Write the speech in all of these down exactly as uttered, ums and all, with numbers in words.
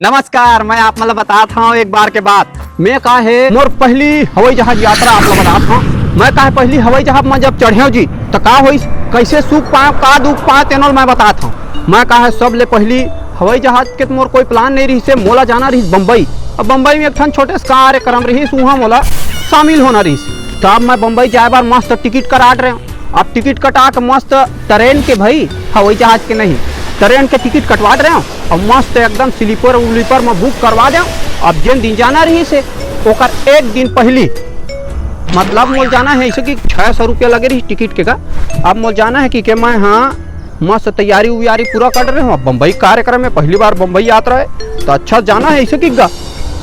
नमस्कार, मैं आप मन ल बतात हव एक बार के बात। मैं का हे, मोर पहली हवाई जहाज यात्रा आप ल बतात हव। मैं का हे, पहली हवाई जहाज म जब चढ़ेंव जी, त का होइस, कैसे सुख पाएंव, का दुख पाएंव, तेनो ल मैं बतात हव। मैं का हे, सबले पहली हवाई जहाज के त मोर कोई plan नइ रहिस हे, मोला जाना रहिस बम्बई। अब बम्बई में एक ठन छोटे से कार्यक्रम रहिस, उहाँ मोला शामिल होना रहिस। त अब मैं बम्बई जाए बर मस्त टिकट कटा डरेंव। अब टिकट कटा के मस्त ट्रेन के, भाई, हवाई जहाज के नहीं, ट्रेन के टिकट कटवा डरेंव। अब मस्त एकदम स्लीपर उलीपर म बुक करवा देंव। अब जेन दिन जाना रहिस हे, ओकर एक दिन पहली, मतलब मोला जाना हे, अइसे कि छह सौ रुपया लगे रहिस टिकट के का। अब मोला जाना हे कि के मैं, हाँ, मस्त तैयारी उयारी पूरा कर डरेंव। अब बम्बई कार्यक्रम हे, पहली बार बम्बई यात्रा हे, त अच्छा जाना हे अइसे कि गा।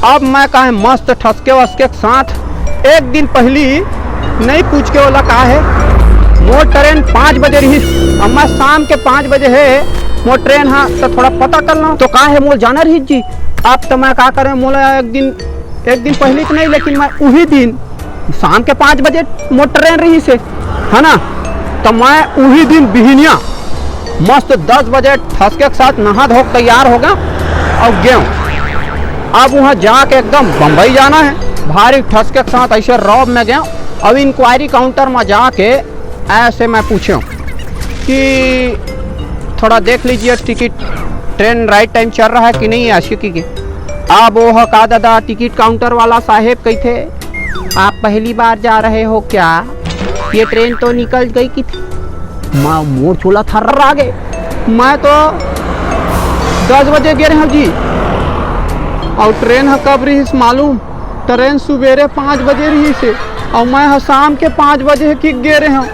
अब मैं का हे, मस्त ठसके वसके के साथ एक दिन पहली, नइ पूछ के ओला का हे, मोर ट्रेन पाँच बजे रहिस। अब मैं शाम के पाँच बजे हे मोर ट्रेन, हाँ, त थोड़ा पता कर लंव। त का हे, मोला जाना रहिस जी। अब त मैं का करेंव, मोला एक दिन, एक दिन पहली त नहीं, लेकिन मैं उही दिन शाम के पाँच बजे मोर ट्रेन रहिस हे, है ना? त मैं उही दिन बिहनिया मस्त दस बजे ठसके के साथ नहा धो के तैयार हो गेंव अउ गेंव। अब उहाँ जाके एकदम बम्बई जाना हे, भारी ठसके के साथ अइसे रौब में गेंव। अब inquiry counter म जाके अइसे मैं पूछेंव कि थोड़ा देख लीजिए टिकट, ट्रेन right time चल रहा है कि नहीं, अइसे कहिके। अब वो ह का दादा, टिकट काउंटर वाला साहेब कहिथे, "आप पहली बार जा रहे हो क्या? ये ट्रेन तो निकल गई" कहिथे। मैं, मोर चोला थर्रा गे। मैं तो दस बजे गे रहेंव जी, अउ ट्रेन ह कब रहिस मालूम? ट्रेन सुबेरे पाँच बजे रहिस हे, अउ मैं ह शाम के पाँच बजे के गे रहेंव।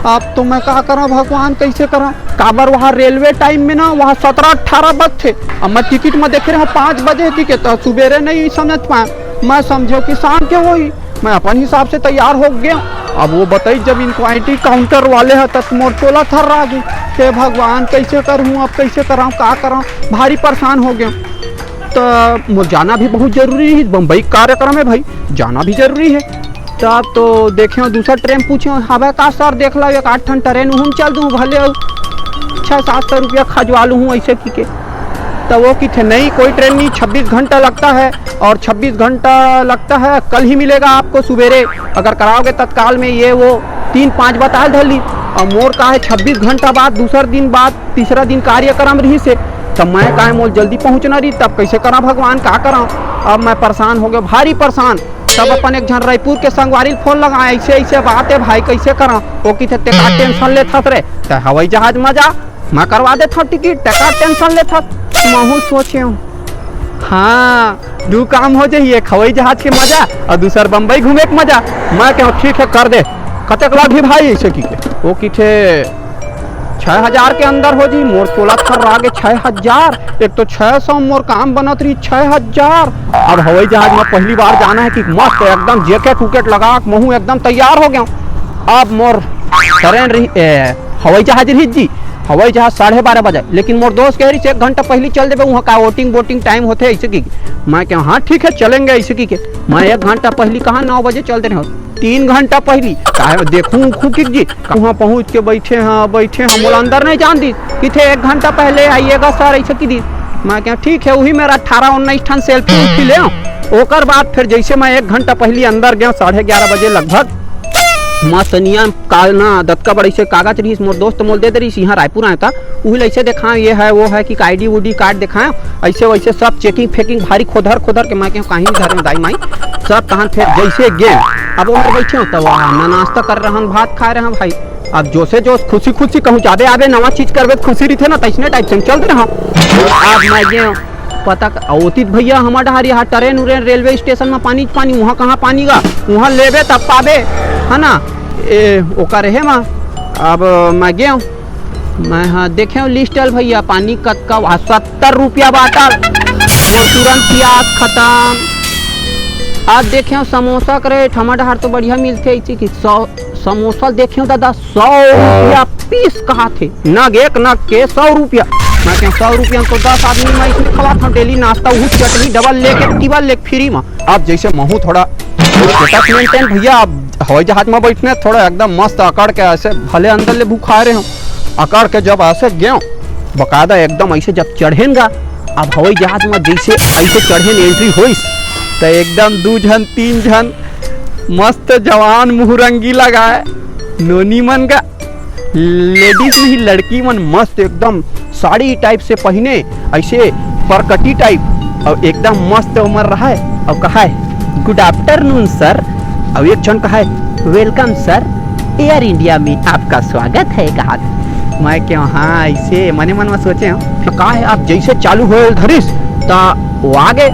अब तो मैं का करंव भगवान, कइसे करंव? काबर वहाँ रेलवे टाइम में ना, वहाँ सतरा अट्ठारा बजथे, अब मैं टिकट म देखे रहेंव पाँच बजे के, त सुबेरे नइ समझ पाएंव, मैं समझेंव कि शाम के होही। मैं अपन हिसाब से तैयार हो गेंव। अब वो बताइस, जब inquiry counter वाले ह, तब मोर चोला थर्रा गे। हे भगवान, कइसे करहूँ, अब कइसे करंव, का करंव, भारी परेशान हो गेंव। त मोर जाना भी बहुत जरूरी हे, बम्बई कार्यक्रम हे भाई, जाना भी जरूरी हे। तब तो देखेंव, दूसर ट्रेन पूछेंव, "हवय का सर, देख लव एक आध ठन ट्रेन, उहू म चल दूँ, भले अउ छह सात सौ रुपया खजवा लूँ" अइसे कहिके। त वो कहिथे, "नहीं, कोई ट्रेन नहीं, छब्बीस घंटा लगता है, और छब्बीस घंटा लगता है, कल ही मिलेगा आपको सुबेरे, अगर कराओगे तत्काल में।" ये वो तीन पाँच बताल धर लिस। अब मोर का हे, छब्बीस घंटा बाद, दूसर दिन बाद, तीसरा दिन कार्यक्रम रहिस हे, त मैं का हे, मोला जल्दी पहुँचना रहिस, तब कइसे करंव भगवान, का करंव? अब मैं परेशान हो गेंव, भारी परेशान। तब अपन एक झन रायपुर के संगवारी ल फोन लगाएंव, "अइसे अइसे बात हे भाई, कइसे करंव?" वो कहिथे, "तें का टेंशन लेथस रे, तें हवाई जहाज म जा, मैं करवा देथंव टिकट, तें का टेंशन लेथस?" महूँ सोचेंव, हाँ, दू काम हो जाही, एक हवाई जहाज के मजा अउ दूसर बम्बई घूमे के मजा। मैं कहेंव, "ठीक हे, कर दे, कतेक लागही भाई?" अइसे कहिके। वो कहिथे, "छह हजार के अंदर हो जाही।" मोर चोला थर्रा गे, "छह हजार? एक तो छह सौ मोर काम बनत रहिस, छह हजार।" अब हवाई जहाज म पहली बार जाना हे कि मस्त एकदम जैकेट उकेट लगा के महूँ एकदम तैयार हो गेंव। अब मोर ट्रेन रहिस, ए, हवाई जहाज रहिस जी, हवाई जहाज साढ़े बारह बजे, लेकिन मोर दोस्त कहे रहिस, "एक घंटा पहली चल देबे, उहाँ का वोटिंग वोटिंग टाइम होथे," अइसे कहिके। मैं कहेंव, "हाँ, ठीक हे, चलेंगे," अइसे कहिके। मैं एक घंटा पहली कहाँ, नौ बजे चल दे रहेंव, तीन घंटा पहली, काहे देखहूँ उखहूँ कहिके जी, उहाँ पहुँच के बइठे हंव, बइठे हंव, मोला अंदर नइ जान दिस, कहिथे, "एक घंटा पहले आइएगा सर," अइसे कहि दिस। मैं कहेंव, "ठीक हे।" उही मेर अट्ठारह उन्नीस ठन सेल्फी उल्फी लेंव। ओकर बाद फेर जइसे मैं एक घंटा पहली अंदर गेंव, साढ़े ग्यारह बजे लगभग, मस्त नियम काल ना दतका बड़ अइसे कागज रहिस, मोर दोस्त मोला दे दे रहिस, इहाँ रायपुर आएंव त उही ल अइसे देखाएंव, ये हे, वो हे, कहिके ID उडी कार्ड देखाएंव, अइसे वइसे सब checking फेकिंग भारी खोधर खोधर के। मैं कहेंव, "काहीं धरेंव दाई माई," सब तहन फेर जइसे गेंव, अब ओमेर बइठेंव, त वहाँ ना नाश्ता करे रहेंव, भात खाए रहेंव भाई। अब जोसे जोस, खुशी खुशी कहूँ जाबे आबे, नवा चीज करबे त खुशी रहिथे ना, तइसने टाइप से चल दे रहेंव। अब मैं गेंव, पता क-, अउ ओती त भइया हमर डहर इहाँ ट्रेन उरेन, रेलवे स्टेशन म पानी च पानी, उहाँ कहाँ पानी गा, उहाँ लेबे तब पाबे, है ना? ए, ओकर हे म। अब मैं गेंव, मैं ह देखेंव लिस्ट ल भइया, पानी कतका वा, सत्तर रुपया बाटल, मोर तुरंत पियास खतम। अब देखेंव समोसा के रेट, हमर डहर तो बढ़िया मिलथे, अइसे कहिके सौ, समोसा देखेंव दादा, सौ रुपया पीस कहाथे, नग एक नग के सौ रुपया। मैं कहेंव, "सौ रुपया म तो दस आदमी मैं अइसने खवाथंव डेली नाश्ता, उहू चटनी डबल लेके, टिबल लेके फ्री म।" अब जइसे महूँ थोड़ा status maintain भइया, अब हवाई जहाज म बइठने थोड़ा एकदम मस्त अकड़ के अइसे भले अंदर ले भुखाए रहेंव, अकड़ के जब अइसे गेंव, बकायदा एकदम अइसे जब चढ़ेन गा, अब हवाई जहाज में जैसे ऐसे चढ़े ने एंट्री होइस, त एकदम दू झन, तीन झन मस्त जवान मुहरंगी लगाए नोनी मन का, लेडीज नहीं, लड़की मन मस्त एकदम साड़ी टाइप से पहिने, ऐसे परकटी टाइप, और एकदम मस्त उमर रहा है। और कहा है, "गुड आफ्टरनून सर।" और एक झन कहा है, "वेलकम सर, एयर इंडिया में आपका स्वागत है।" कहा मैं क्यों, हाँ, ऐसे मने मन में सोचे हूँ, "का है, आप जैसे चालू हो धरिस, त वो आगे,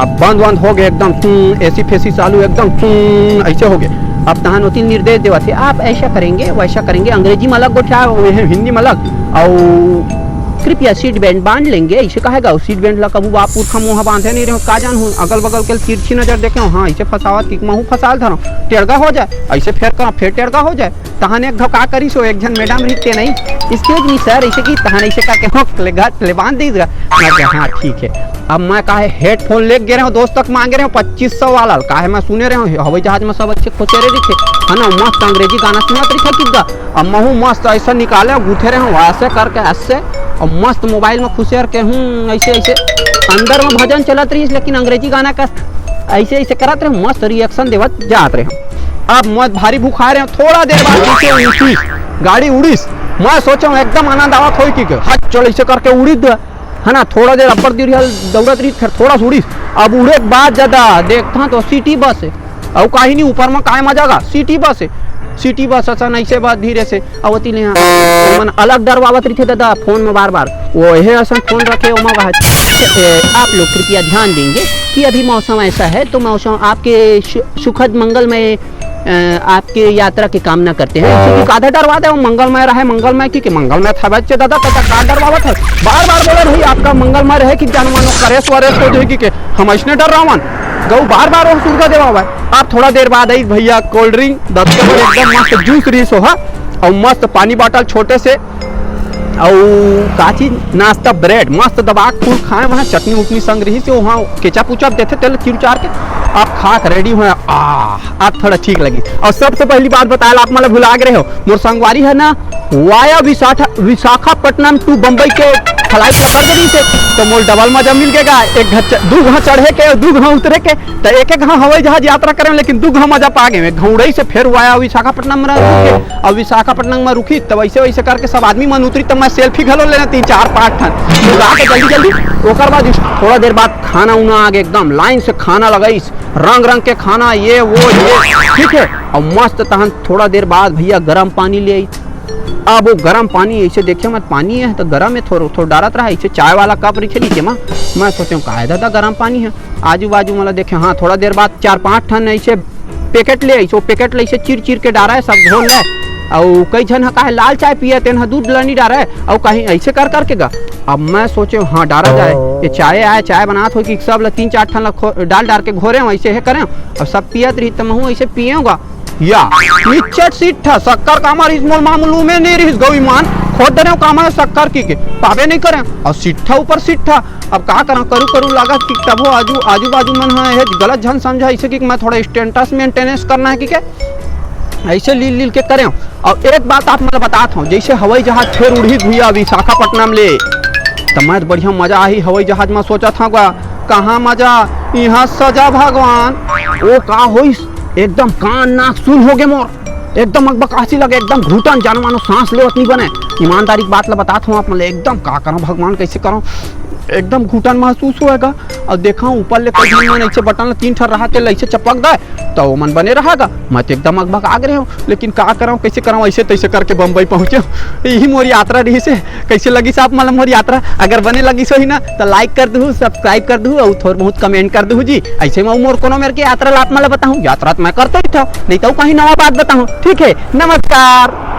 अब बंद वंद हो गए एकदम, हम्म, एसी फेसी चालू एकदम, हम्म, ऐसे हो गए।" अब तहान ओती निर्देश देवत हे, "आप ऐसा करेंगे, वैसा करेंगे।" अंग्रेजी में अलग गोठिया, हिंदी में अलग। और "कृपया सीट बेल्ट बांध लेंगे", ऐसे कहेगा। और सीट बेल्ट ला कभू बाप पुरखा मोहा बांधे नहीं रहे, का जान हूँ, अगल बगल के तिरछी नजर देखे हो, हाँ, ऐसे फंसावत कि महू फंसाल धरो, टेड़गा हो जाए, ऐसे फेर करो, फेर टेड़गा हो जाए। तहान एक घाव का करिस हो, एक झन मैडम रहिस ते नहीं, "Excuse me sir", ऐसे की, तहान ऐसे करके होक ले घट ले बांध दीस गा। मैं कहा, "हाँ, ठीक है।" अब मैं काहे हेडफोन लेके गे रहे हूँ, दोस्त तक मांगे रहे हूँ पच्चीस सौ वाला, काहे मैं सुने रहे हूँ, हवाई जहाज में सब अच्छे खोचेरे रहिथे, है ना, मस्त अंग्रेजी गाना सुनत रहिथे कि गा। अब महू मस्त ऐसा निकाले, गूथे रहे हूँ, ऐसे करके ऐसे, और मस्त मोबाइल में खुशे करके, हम्म, ऐसे ऐसे अंदर में भजन चलत रहिस, लेकिन अंग्रेजी गाना का ऐसे ऐसे करत रहे, मस्त रिएक्शन देवत जात रहे। अब मैं भारी भुखाए रहे, थोड़ा देर बाद जैसे उठी, गाड़ी उड़ीस, मैं सोचे हूँ एकदम आनंद आवत होई कि के, हट चल, ऐसे करके उड़ी दे, है ना, थोड़ा देर अब्बर दिरियल दौड़त रही, फिर थोड़ा सा उड़ीस। अब उड़े के बाद ज्यादा देखता तो सिटी बस है, और कहीं नहीं, ऊपर में काय मजा गा, सिटी बस है, सिटी बस असन ऐसे बात धीरे से अवती ले, हाँ, मन अलग डरवावत रहिथे दादा, फोन में बार बार, वो हे असन फोन रखे, ओमा कहा, "ए, आप लोग कृपया ध्यान देंगे कि अभी मौसम ऐसा है, तो मौसम आपके सु-, सुखद मंगलमय, अ, आपके यात्रा की कामना करते हैं।" ऐसे कि आधा डरवा दे, वो मंगलमय रहे, मंगलमय की, कि मंगलमय था बच्चे दादा, पता का डरवावत है, बार बार बोले, "भाई, आपका मंगलमय रहे कि जान मानो करेस वरेस हो जाए कि के, हम ऐसने डर रहा हूँ।" गऊ बार बार वो सुविधा देवा हुआ है। आप थोड़ा देर बाद आई भैया, कोल्ड ड्रिंक, दस के बाद एकदम मस्त जूस रही सोहा, और मस्त पानी बॉटल छोटे से, और का चीज, नाश्ता, ब्रेड मस्त दबा के फुल खाए, वहाँ चटनी उटनी संग रही से, वहाँ केचप उचप देथे तेल चिर उचार के, आप खा के रेडी हुए, आ, आप थोड़ा ठीक लगी। और सबसे पहली बात बताए ला, आप मतलब भुला गए हो, मोर संगवारी है ना, वाया विशाखा, विशाखापट्टनम टू बम्बई के फ्लाइट पकड़ के रही से, तो मोर डबल मजा मिल गएगा, एक घर च-, दू घर चढ़े के, दू घर उतरे के, तो एक एक घर हवाई जहाज यात्रा करें, लेकिन दू घर मजा पा गए। एक घर उड़ई से फिर वाया विशाखापट्टनम में रुके, और विशाखापट्टनम में रुकी, तो वैसे वैसे करके सब आदमी मन उतरी, तो मैं सेल्फी घलो लेना तीन चार पाँच ठन, तो जाके जल्दी जल्दी। ओकर बाद इस-, थोड़ा देर बाद खाना उना आगे, एकदम लाइन से खाना लगाइस, रंग रंग के खाना, ये वो ये, ठीक है। और मस्त तहन थोड़ा देर बाद भैया गरम पानी ले आई। अब वो गरम पानी ऐसे देखे मत, पानी है तो गरम है, थोड़ा थोड़ा डारत रहा, ऐसे चाय वाला कप रखे नीचे में। मैं सोचे, "का है दादा, गरम पानी है?" आजू बाजू वाला देखे, हाँ, थोड़ा देर बाद चार पाँच ठन ऐसे पैकेट ले आई, सो पैकेट ले ऐसे चीर चीर के डारा है, सब घोल ले। और कई झन ह काहे लाल चाय पिए, तेन ह दूध ला नहीं डारा है, और कहीं ऐसे कर करके गा। अब मैं सोचे, हाँ, डारा जाए, ये चाय आए, चाय बनात हो कि सब ला तीन चार ठन ला खो-, डाल डार के घोरे हो, ऐसे है करें, और सब पियत रही, तो महू ऐसे पिएगा। या निच्चट सिट्ठा, शक्कर कामा रहिस, मोर मामलू में नहीं रहिस, गौ ईमान, खोद देने कामा शक्कर की के, पाबे नहीं करें, और सिट्ठा ऊपर सिट्ठा। अब का करा, करू करू लागत कि तभो आजू, आजू बाजू मन ह, ये गलत झन समझा, ऐसे कि मैं थोड़ा स्टेटस मेंटेनेंस करना है कि क्या, ऐसे लील लील के करें। और एक बात आप मतलब बतात हूँ, जैसे हवाई जहाज फेर उड़ही भैया विशाखापट्टनम ले, तो मैं तो बढ़िया मजा आही हवाई जहाज में। सोचा था गा, कहाँ मजा, यहाँ सजा भगवान। वो का होइस, एकदम कान नाक सुन हो गए मोर, एकदम अकबकासी लगे, एकदम घुटन, जानो मानो सांस लेवत नहीं बने। ईमानदारी की बात ला बतात हूँ आप, मतलब एकदम का करूँ भगवान, कैसे करूँ, एकदम घुटन महसूस होएगा। और देखा हूँ ऊपर ले कोई मन ऐसे बटन ला तीन ठर रहा के ऐसे चपक दे, तो वो मन बने रहेगा। मैं तो एकदम अकबका गए हूँ, लेकिन का करूँ, कैसे करूँ, ऐसे तैसे करके बम्बई पहुँचे हूँ। यही मोर यात्रा रही से। कैसे लगिस आप मन ला मोर यात्रा? अगर बने लगिस होही ना, तो लाइक कर दू, सब्सक्राइब कर दू, और थोड़ बहुत कमेंट कर दू जी। ऐसे में मोर कोनो मेर के यात्रा ला आप मन ला बताऊँ, यात्रा तो मैं करते ही था, नहीं तो कहीं नवा बात बताऊँ। ठीक है, नमस्कार।